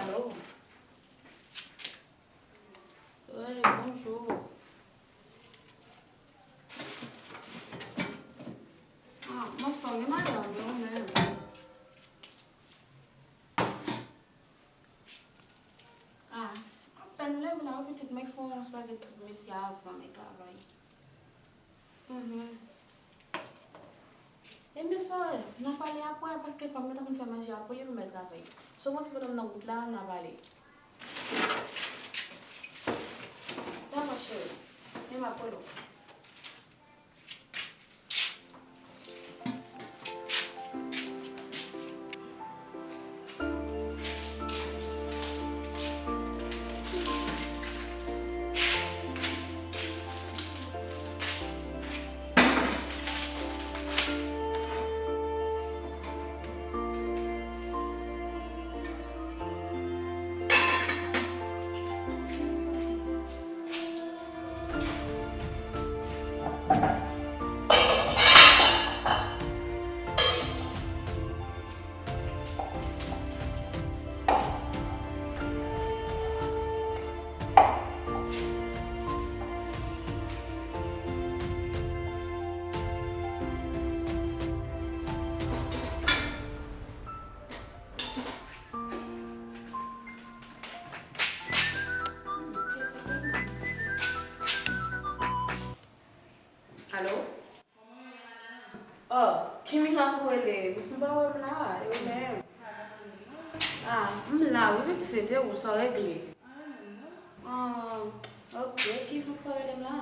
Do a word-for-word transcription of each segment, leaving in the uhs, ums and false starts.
Alo? Wi, bonjou. Ah, m anfòm, e madanm, e ou menm? Ah, apèn leve la wi pitit, mwen fè yon espageti pou mesye avan m al travay. Mhm. E mesye, n a pale apre, paske fò m gentan fin fè manje a pou li pou m al travay. Sou mwen si pandan m nan wout la, n a pale. Dakò, cheri. E m ap rele w. Alo? Oh, Kimi, jan ou rele? M pa wè m la, e ou menm? Ah, m la wi pitit, e ou, sa w regle? Ah, ok, ki jan ou rele m la?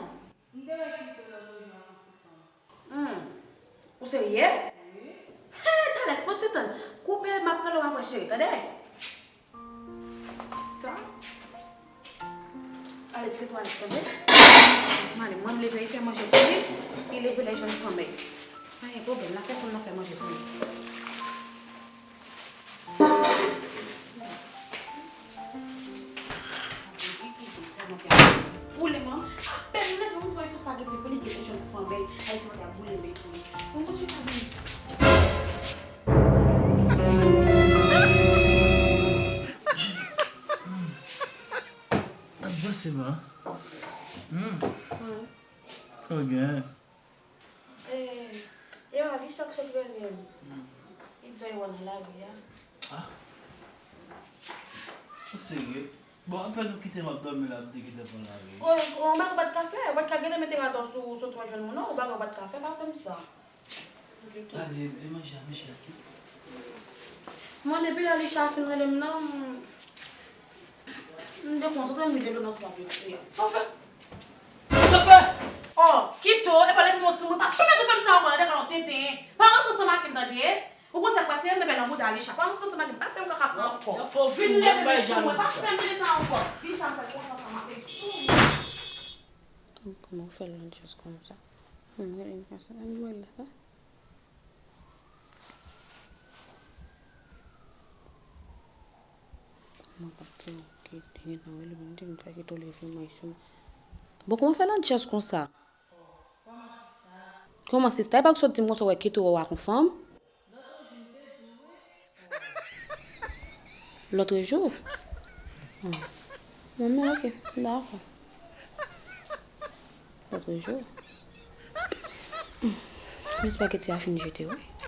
Hmm. Ou serye? He, talè, fò ti tann. Koupe, m ap rele w apre, cheri, tande? Sa? Ale, se twa, ale, tande? M ale, mwen, m leve, li fè manje pou li. Li leve, lè jwenn fanmi. Pa gen pwoblèm, l ap fè pou l, l ap fè manje pou li. Boule m, apèn m leve, m di mwen fè espageti pou li, gen jwenn fanmi. Ay, ti mwen ap boule m pou li. Bon, bon, chita, vini. Ap pase man. Hmm. Ou gen. Eh, yo, Alicha k sot rele m. Hmm. Li di yo wè nan lari a. Ah. Ou serye? Bon, apre nou kite m ap dòmi la, m te gentan pran lari. Ou, ou pa gen bat kafe, ou pa t ka gentan mete radò sou, sou twa jwenn moun, non, ou pa gen bat kafe, pa fè m sa. Gade, e manje a, manje a. Mwen, depi lè Alicha fin rele m nan, m, m dekonsantre, m vide dlo nan espageti a. Sa w fè? Sa w fè? Oh, Kito, e pa leve men w sou mwen, pa janm tou fè m sa ankò, tande, kalon tenten. Pa ranse ansanm ak m, tande. Ou konn sa k pase, m bebe nan bouda Alicha, pa ranse ansanm ak m, pa fè m kaka sa ankò. Vin leve men w sou mwen, pa fè m sa ankò. Alicha, m fè konsa, sa m ap sou mwen. Kòman w fè l jis konsa? Mwen, mwen, mwen, mwen, mwen, Mwen pa t te okipe, te gentan rele m, m te vin fè Kito leve men l sou mwen. Bon, kòman fè l an djaz konsa? Kòman sista? E pa w ki sot di m konsa w wè Kito wè w ak yon fanm? Lòtrejou? Ah. Bon, men ok, dakò. Lòtrejou? Hmm. Men espageti a fin jete, wi.